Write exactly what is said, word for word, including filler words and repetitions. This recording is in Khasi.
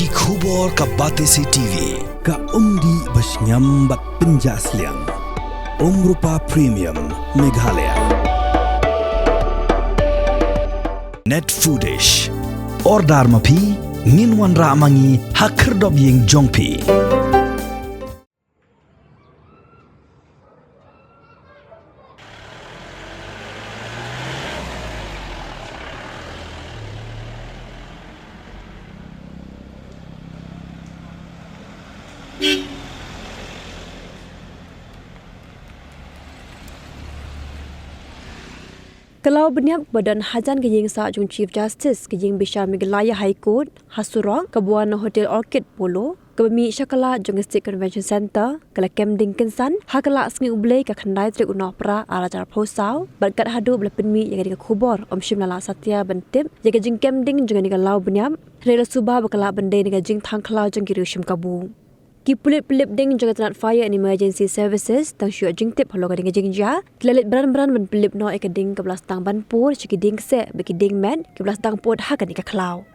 Ki khubor ka Batesi T V, ka umdih ba shngiam bad pynjah sliang. Umrupa Premium, Meghalaya. Net Foodish. Order ma phi, ngin wanrah ma ngi ha khyrdop ïing jong phi. Ka law bniap ba don hajan ka ïing sah jong Chief Justice ka ïing bishar Meghalaya High Court ha surok kaba wan na Hotel Orchid Polo, kaba mih sha kylla jong ka State Convention Centre, ka la kem ding kynsan ha ka la Sngi U Blei ka khyndai tarik u Nohprah ar hajar arphew saw, bad kat haduh ba la pynmih ïa kane ka khubor ym shym la lah satia ban tip ïa ka jingkem ding jong kane ka law bniap. Hynrei la suba ba ka lah ban dei na ka jingthang khlaw jong ki riew shim kabu. Ki pulit pynlip ding jong ka tnat Fire and Emergency Services, tang shu ïoh jingtip halor kane ka jingjia, ki la leit bran bran ban pynlip noh ïa ka ding kaba la sdang ban pur sha ki dieng kseh bad ki dieng met kiba la sdang pud ha kane ka khlaw.